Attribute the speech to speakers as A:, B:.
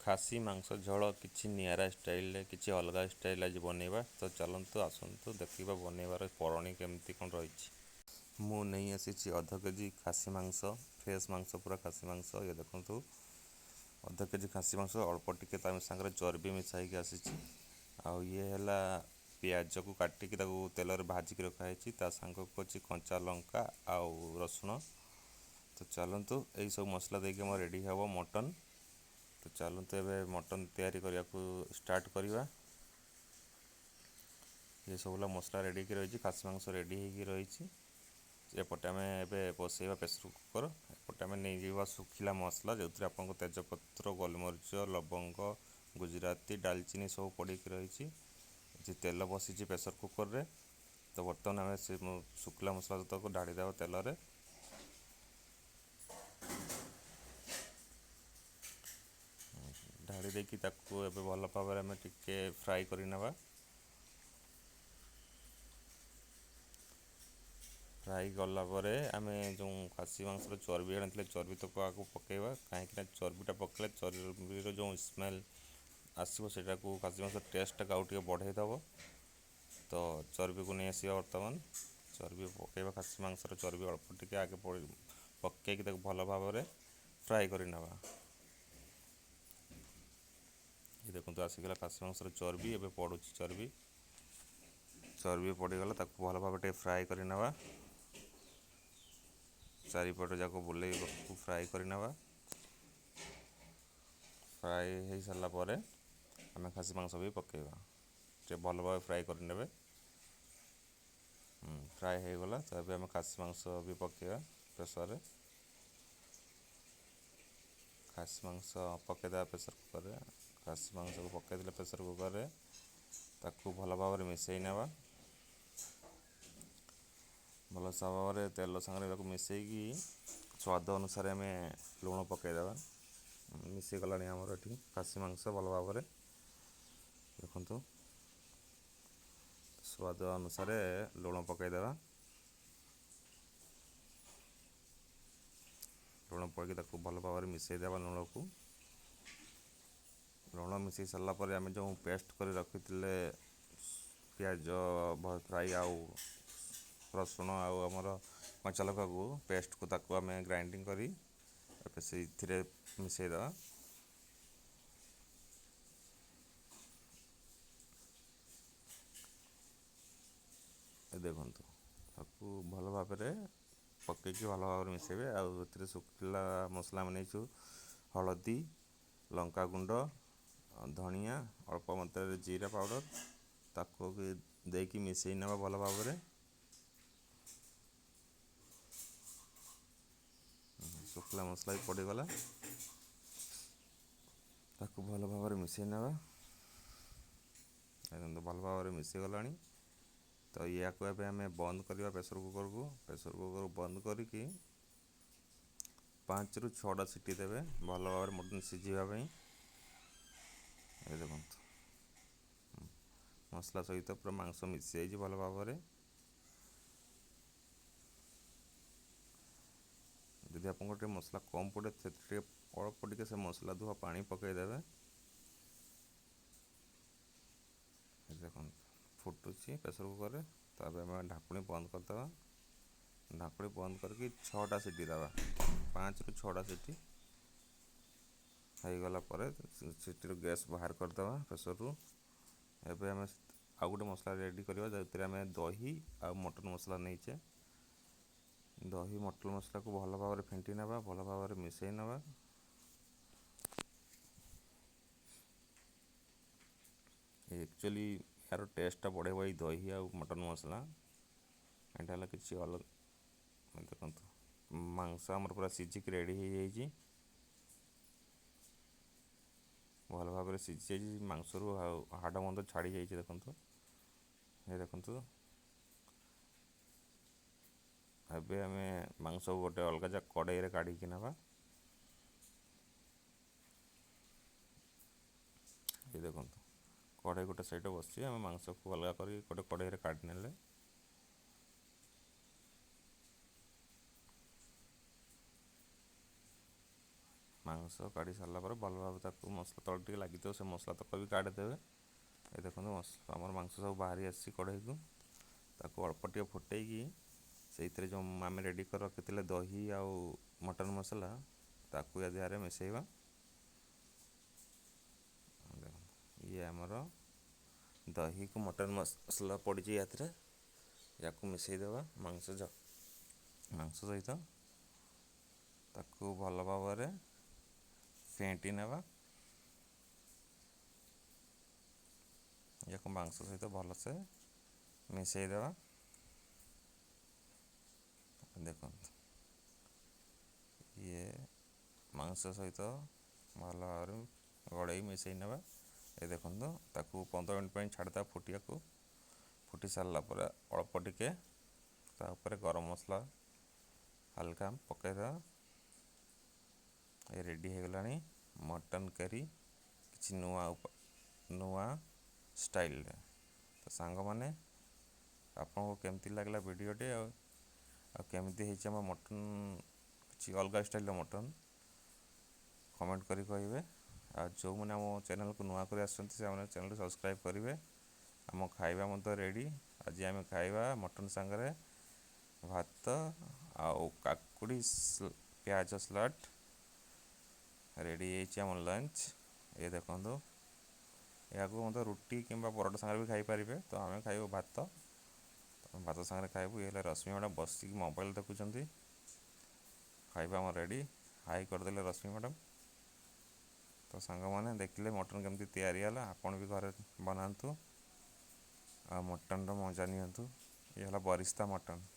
A: ଖାସି ମାଂସ ଝୋଳ କିଛି ନିଆରା ଷ୍ଟାଇଲରେ, କିଛି ଅଲଗା ଷ୍ଟାଇଲ୍ ଆଜି ବନେଇବା। ତ ଚାଲନ୍ତୁ, ଆସନ୍ତୁ ଦେଖିବା ବନେଇବାର ପ୍ରଣାଳୀ କେମିତି କ'ଣ ରହିଛି। ମୁଁ ନେଇ ଆସିଛି ଅଧ କେଜି ଖାସି ମାଂସ, ଫ୍ରେଶ୍ ମାଂସ, ପୁରା ଖାସି ମାଂସ। ଇଏ ଦେଖନ୍ତୁ, ଅଧ କେଜି ଖାସି ମାଂସ, ଅଳ୍ପ ଟିକେ ତା ସାଙ୍ଗରେ ଚର୍ବି ମିଶା ହେଇକି ଆସିଛି। ଆଉ ଇଏ ହେଲା ପିଆଜକୁ କାଟିକି ତାକୁ ତେଲରେ ଭାଜିକି ରଖାହେଇଛି। ତା ସାଙ୍ଗକୁ ଅଛି କଞ୍ଚା ଲଙ୍କା ଆଉ ରସୁଣ। ତ ଚାଲନ୍ତୁ, ଏଇସବୁ ମସଲା ଦେଇକି ଆମର ରେଡ଼ି ହେବ ମଟନ୍। ତ ଚାଲନ୍ତୁ, ଏବେ ମଟନ୍ ତିଆରି କରିବାକୁ ଷ୍ଟାର୍ଟ କରିବା। ଏସବୁ ହେଲା ମସଲା ରେଡ଼ି ହେଇକି ରହିଛି, ଖାସି ମାଂସ ରେଡ଼ି ହେଇକି ରହିଛି। ଏପଟେ ଆମେ ଏବେ ବସେଇବା ପ୍ରେସର୍ କୁକର୍। ଏପଟେ ଆମେ ନେଇଯିବା ଶୁଖିଲା ମସଲା, ଯେଉଁଥିରେ ଆପଣଙ୍କ ତେଜପତ୍ର, ଗୋଲମରିଚ, ଲବଙ୍ଗ, ଗୁଜୁରାତି, ଡାଲଚିନି ସବୁ ପଡ଼ିକି ରହିଛି। ଏଠି ତେଲ ବସିଛି ପ୍ରେସର୍ କୁକର୍ରେ। ତ ବର୍ତ୍ତମାନ ଆମେ ସେ ଶୁଖିଲା ମସଲା ତକ ଢାଳିଦେବା ତେଲରେ। ଢାଳି ଦେଇକି ତାକୁ ଏବେ ଭଲ ଭାବରେ ଆମେ ଟିକେ ଫ୍ରାଏ କରିନେବା। ଫ୍ରାଏ କଲା ପରେ ଆମେ ଯେଉଁ ଖାସି ମାଂସର ଚର୍ବି ଆଣିଥିଲେ, ଚର୍ବି ତକ ଆକୁ ପକାଇବା। କାହିଁକିନା ଚର୍ବିଟା ପକାଇଲେ ଚର୍ବିର ଯେଉଁ ସ୍ମେଲ୍ ଆସିବ, ସେଇଟାକୁ ଖାସି ମାଂସ ଟେଷ୍ଟଟାକୁ ଆଉ ଟିକେ ବଢ଼େଇ ଦେବ। ତ ଚର୍ବିକୁ ନେଇ ଆସିବା। ବର୍ତ୍ତମାନ ଚର୍ବି ପକାଇବା। ଖାସି ମାଂସର ଚର୍ବି ଅଳ୍ପ ଟିକେ ଆଗେ ପକାଇକି ତାକୁ ଭଲ ଭାବରେ ଫ୍ରାଏ କରିନେବା। ଏ ଦେଖନ୍ତୁ, ଆସିଗଲା ଖାସି ମାଂସର ଚର୍ବି। ଏବେ ପଡ଼ୁଛି ଚର୍ବି। ଚର୍ବି ପଡ଼ିଗଲା, ତାକୁ ଭଲ ଭାବରେ ଟିକେ ଫ୍ରାଏ କରିନେବା। ଚାରିପଟ ଯାକ ବୁଲେଇବାକୁ ଫ୍ରାଏ କରିନେବା। ଫ୍ରାଏ ହେଇସାରିଲା ପରେ ଆମେ ଖାସି ମାଂସ ବି ପକାଇବା। ଟିକେ ଭଲ ଭାବେ ଫ୍ରାଏ କରିନେବେ। ଫ୍ରାଏ ହେଇଗଲା। ତ ଏବେ ଆମେ ଖାସି ମାଂସ ବି ପକାଇବା ପ୍ରେସରରେ। ଖାସି ମାଂସ ପକାଇଦେବା ପ୍ରେସର୍ କୁକର୍ରେ। ଖାସି ମାଂସକୁ ପକାଇଦେଲେ ପ୍ରେସର୍ କୁକର୍ରେ, ତାକୁ ଭଲ ଭାବରେ ମିଶାଇ ନେବା। ଭଲ ଭାବରେ ତେଲ ସାଙ୍ଗରେ ତାକୁ ମିଶାଇକି ସ୍ୱାଦ ଅନୁସାରେ ଆମେ ଲୁଣ ପକାଇଦେବା। ମିଶିଗଲାଣି ଆମର ଏଠି ଖାସି ମାଂସ ଭଲ ଭାବରେ। ଦେଖନ୍ତୁ, ସ୍ୱାଦ ଅନୁସାରେ ଲୁଣ ପକାଇଦେବା। ଲୁଣ ପକାଇକି ତାକୁ ଭଲ ଭାବରେ ମିଶାଇ ଦେବା ଲୁଣକୁ। ଲୁଣ ମିଶାଇ ସାରିଲା ପରେ ଆମେ ଯେଉଁ ପେଷ୍ଟ କରି ରଖିଥିଲେ ପିଆଜ ଫ୍ରାଇ ଆଉ ରସୁଣ ଆଉ ଆମର କଞ୍ଚା ଲଙ୍କାକୁ ପେଷ୍ଟକୁ, ତାକୁ ଆମେ ଗ୍ରାଇଣ୍ଡିଙ୍ଗ କରି ଏବେ ସେଇଥିରେ ମିଶାଇଦେବା। ଏ ଦେଖନ୍ତୁ, ତାକୁ ଭଲ ଭାବରେ ପକାଇକି ଭଲ ଭାବରେ ମିଶାଇବେ। ଆଉ ଏଥିରେ ଶୁଖିଲା ମସଲା ଆମେ ନେଇଛୁ ହଳଦୀ, ଲଙ୍କାଗୁଣ୍ଡ, ଧନିଆ, ଅଳ୍ପ ମାତ୍ରାରେ ଜିରା ପାଉଡ଼ର। ତାକୁ ଦେଇକି ମିଶାଇ ନେବା ଭଲ ଭାବରେ। ଶୁଖିଲା ମସଲା ବି ପଡ଼ିଗଲା, ତାକୁ ଭଲ ଭାବରେ ମିଶାଇ ନେବା। ଦେଖନ୍ତୁ, ଭଲ ଭାବରେ ମିଶିଗଲାଣି। ତ ୟାକୁ ଏବେ ଆମେ ବନ୍ଦ କରିବା ପ୍ରେସର୍ କୁକର୍କୁ। ପ୍ରେସର୍ କୁକର୍ ବନ୍ଦ କରିକି 5ରୁ 6ଟା ସିଟି ଦେବେ, ଭଲ ଭାବରେ ମଟନ୍ ସିଝିବା ପାଇଁ। ଏ ଦେଖନ୍ତୁ, ମସଲା ସହିତ ପୁରା ମାଂସ ମିଶି ଯାଇଛି ଭଲ ଭାବରେ। ଯଦି ଆପଣଙ୍କର ଟିକେ ମସଲା କମ୍ ପଡ଼େ, ସେଥିରେ ଟିକେ ଅଳ୍ପ ଟିକେ ସେ ମସଲା ଧୁଆ ପାଣି ପକାଇଦେବେ। ଦେଖନ୍ତୁ, ଫୁଟୁଛି ପ୍ରେସର୍ କୁକର୍ରେ। ତାପରେ ଆମେ ଢାଙ୍କୁଣୀ ବନ୍ଦ କରିଦେବା। ଢାଙ୍କୁଣୀ ବନ୍ଦ କରିକି 6ଟା ସିଟି ଦେବା। 5ରୁ 6ଟା ସିଟି ହେଇଗଲା ପରେ ସିଟିରୁ ଗ୍ୟାସ୍ ବାହାର କରିଦେବା ପ୍ରେସର୍ରୁ। ଏବେ ଆମେ ଆଉ ଗୋଟେ ମସଲା ରେଡ଼ି କରିବା, ଯେଉଁଥିରେ ଆମେ ଦହି ଆଉ ମଟନ୍ ମସଲା ନେଇଛେ। ଦହି ମଟନ୍ ମସଲାକୁ ଭଲ ଭାବରେ ଫେଣ୍ଟି ନେବା, ଭଲ ଭାବରେ ମିଶାଇ ନେବା। ଆକ୍ଚୁଆଲି ଏହାର ଟେଷ୍ଟଟା ବଢ଼େଇବ ଏଇ ଦହି ଆଉ ମଟନ୍ ମସଲା। ଏଇଟା ହେଲା କିଛି ଅଲଗା। ଦେଖନ୍ତୁ, ମାଂସ ଆମର ପୁରା ସିଝିକି ରେଡ଼ି ହେଇଯାଇଛି। ଭଲ ଭାବରେ ସିଝି ଯାଇଛି। ମାଂସରୁ ଆଉ ହାଡ଼ ମଧ୍ୟ ଛାଡ଼ି ଯାଇଛି। ଦେଖନ୍ତୁ, ଏ ଦେଖନ୍ତୁ। ଏବେ ଆମେ ମାଂସକୁ ଗୋଟେ ଅଲଗା କଡ଼େଇରେ କାଢ଼ିକି ନେବା। ଏ ଦେଖନ୍ତୁ, କଢ଼େଇ ଗୋଟେ ସାଇଡ଼୍ରେ ବସିଛି। ଆମେ ମାଂସକୁ ଅଲଗା କରି ଗୋଟେ କଢ଼େଇରେ କାଢ଼ି ନେଲେ। ମାଂସ କାଢ଼ି ସାରିଲା ପରେ ଭଲ ଭାବେ ତାକୁ ମସଲା ତଳେ ଟିକେ ଲାଗିଥିବ, ସେ ମସଲା ତକ ବି କାଢ଼ିଦେବେ। ଏ ଦେଖନ୍ତୁ, ଆମର ମାଂସ ସବୁ ବାହାରି ଆସିଛି କଢ଼େଇକୁ। ତାକୁ ଅଳ୍ପ ଟିକେ ଫୁଟେଇକି ସେଇଥିରେ ଯେଉଁ ଆମେ ରେଡ଼ି କରି ରଖିଥିଲେ ଦହି ଆଉ ମଟନ୍ ମସଲା, ତାକୁ ୟା ଦେହରେ ମିଶାଇବା। ଇଏ ଆମର ଦହିକୁ ମଟନ୍ ମସଲା ପଡ଼ିଛି ୟାଥିରେ। ୟାକୁ ମିଶାଇ ଦେବା ମାଂସ ସହିତ। ତାକୁ ଭଲ ଭାବରେ ଫେଣ୍ଟି ନେବା। ୟାକୁ ମାଂସ ସହିତ ଭଲସେ ମିଶାଇ ଦେବା। ଦେଖନ୍ତୁ, ଇଏ ମାଂସ ସହିତ ଭଲ ଭାବରେ ଗଡ଼େଇ ମିଶାଇ ନେବା। ଏ ଦେଖନ୍ତୁ, ତାକୁ 15 ମିନିଟ୍ ପାଇଁ ଛାଡ଼ିଦେବା ଫୁଟିବାକୁ। ଫୁଟି ସାରିଲା ପରେ ଅଳ୍ପ ଟିକେ ତା ଉପରେ ଗରମ ମସଲା ହାଲକା ପକାଇଦେବା। ଏ ରେଡ଼ି ହେଇଗଲାଣି ମଟନ୍ କରି, କିଛି ନୂଆ ନୂଆ ଷ୍ଟାଇଲରେ। ତ ସାଙ୍ଗମାନେ, ଆପଣଙ୍କୁ କେମିତି ଲାଗିଲା ଭିଡ଼ିଓଟି ଆଉ କେମିତି ହେଇଛି ଆମ ମଟନ୍, କିଛି ଅଲଗା ଷ୍ଟାଇଲର ମଟନ୍, କମେଣ୍ଟ କରି କହିବେ। ଆଉ ଯେଉଁମାନେ ଆମ ଚ୍ୟାନେଲକୁ ନୂଆ କରି ଆସୁଛନ୍ତି, ସେମାନେ ଚ୍ୟାନେଲକୁ ସବସ୍କ୍ରାଇବ୍ କରିବେ। ଆମ ଖାଇବା ମଧ୍ୟ ରେଡ଼ି। ଆଜି ଆମେ ଖାଇବା ମଟନ୍ ସାଙ୍ଗରେ ଭାତ ଆଉ କାକୁଡ଼ି ପିଆଜ ସାଲାଡ଼। ରେଡ଼ି ହେଇଛି ଆମ ଲଞ୍ଚ। ଏ ଦେଖନ୍ତୁ, ଏହାକୁ ମଧ୍ୟ ରୁଟି କିମ୍ବା ପରଟା ସାଙ୍ଗରେ ବି ଖାଇପାରିବେ। ତ ଆମେ ଖାଇବୁ ଭାତ, ଭାତ ସାଙ୍ଗରେ ଖାଇବୁ। ଇଏ ହେଲା ରଶ୍ମି ମ୍ୟାଡ଼ାମ୍, ବସିକି ମୋବାଇଲ ଦେଖୁଛନ୍ତି। ଖାଇବା ଆମର ରେଡ଼ି। ହାଇ କରିଦେଲେ ରଶ୍ମି ମ୍ୟାଡ଼ାମ୍। ତ ସାଙ୍ଗମାନେ, ଦେଖିଲେ ମଟନ୍ କେମିତି ତିଆରି ହେଲା। ଆପଣ ବି ଘରେ ବନାନ୍ତୁ ଆଉ ମଟନ୍ର ମଜା ନିଅନ୍ତୁ। ଇଏ ହେଲା ବରିସ୍ତା ମଟନ୍।